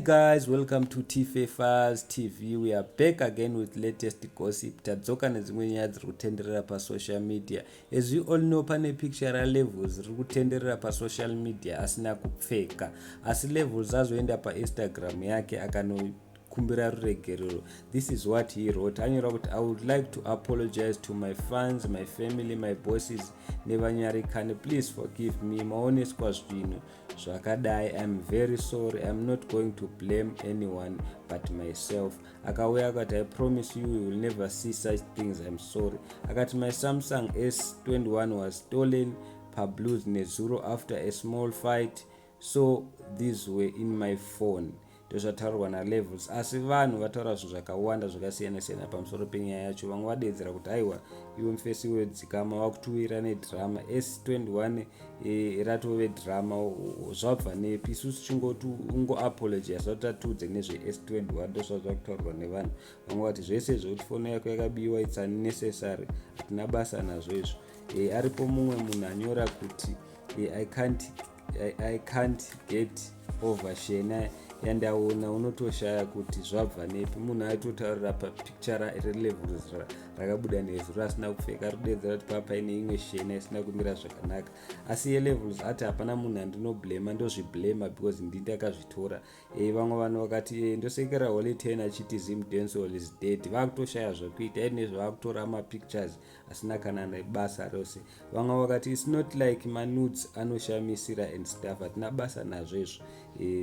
Guys, welcome to Tfafers TV. We are back again with latest gossip. Tadzoka nedzimwe nyaya dziri kutenderera pasocial media. As you all know, pane picture raLevels riri kutenderera pasocial media asina kupfeka, asi Levels azoenda paInstagram yake akanokumbira ruregerero. This is what he wrote. Anyora kuti, "I would like to apologize to my fans, my family, my bosses nevanyarikani. Please forgive me. Maoneswa zvinhu zvakadai. I'm very sorry. I'm not going to blame anyone but myself." Akauya akati, "I promise you, you will never see such things. I'm sorry." Akati, "My Samsung S21 was stolen pablues nezuro after a small fight, so these were in my phone." Ndozvataurwa naLevels, asi vanhu vataura zvinhu zvakawanda zvakasiyana-siyana pamusoro penyaya yacho. Vamwe vadedzera kuti, "Aiwa, iwe mufesi wedzikama, wakutuwira nedrama. S21 ratove drama, zvabva nepi? Isusu chingoti ungoapologize, watatiudze nezve-S21." Ndozvazva kutaurwa nevanhu. Vamwe vati, "Zvese zvokuti foni yako yakabiwa, it's unnecessary, hatina basa nazvo izvo." Aripo mumwe munhu anyora kuti, I can't get over shena yandaona. Unotoshaya kuti zvabva nepi." Munhu aitotaurira papicture reLevels rakabuda nezuro asina kupfeka, rudedzera kuti papaine imwe shena isina kumira zvakanaka. Asi yeLevels ati, "Hapana munhu andinoblema, ndozviblema because ndi ndakazvitora." Vamwe vanhu vakati, "Ndosekera Holy Ten achiti Zim dancehall is dead. Vakutoshaya zvokuita ine zvavakutora mapictures asina kana nebasa rose." Vamwe vakati, "It's not like manudes anoshamisira and stuff. Hatina basa nazvo izvo.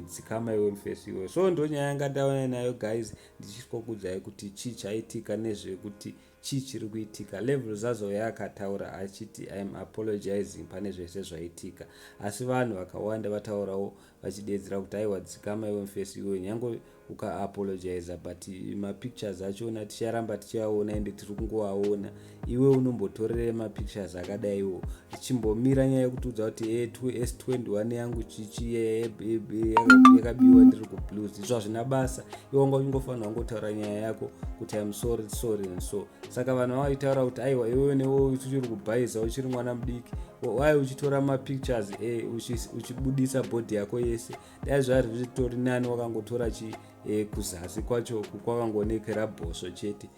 Dzikama iwe mufesi iwe." So ndo nyaya yanga ndaona nayo, guys, ndichikokudzai kuti chii chaitika, nezvekuti chii chiri kuitika. Level zazouya akataura achiti, "I am apologizing pane zvese zvaitika." Asi vanhu vakawanda vataurawo vachidedzera kuti, "Aiwa, dzikama iwe mufesi iwe. Nyange ukaapologiza, but mapictures achona ticharamba tichiaona, ende tiri kungoaona. Iwe unombotorere mapictures akadaiwo? Chimbomira nyaya yekutiudza kuti S21 yangu chichi yakabiwa ndiri kublues. Izvo hazvina basa. Iwe wanga uchingofanira kungotaura nyaya yako kuti I'm sorry, sorry and so." Saka vanhu vavaitaura kuti, "Aiwa, iwewe newe uchiri kubhaisa, uchiri mwana mudiki, wai uchitora mapictures uchibudisa body yako yese? Dai zvari zvitori nani wakangotora chi kuzasi kwacho kwakangoonekera bhosvo chete,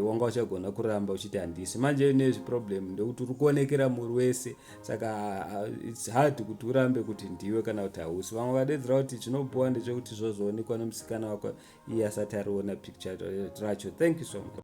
wanga uchagona kuramba uchiti handisi. Manje nezviproblem ndekuti uri kuonekera muri wese, saka it's hard kuti urambe kuti ndiwe kana kuti hausi." Vamwe vadedzera kuti chinobowa ndechekuti zvozoonekwa nemusikana wako iye asati ariona picture racho. Thank you so much.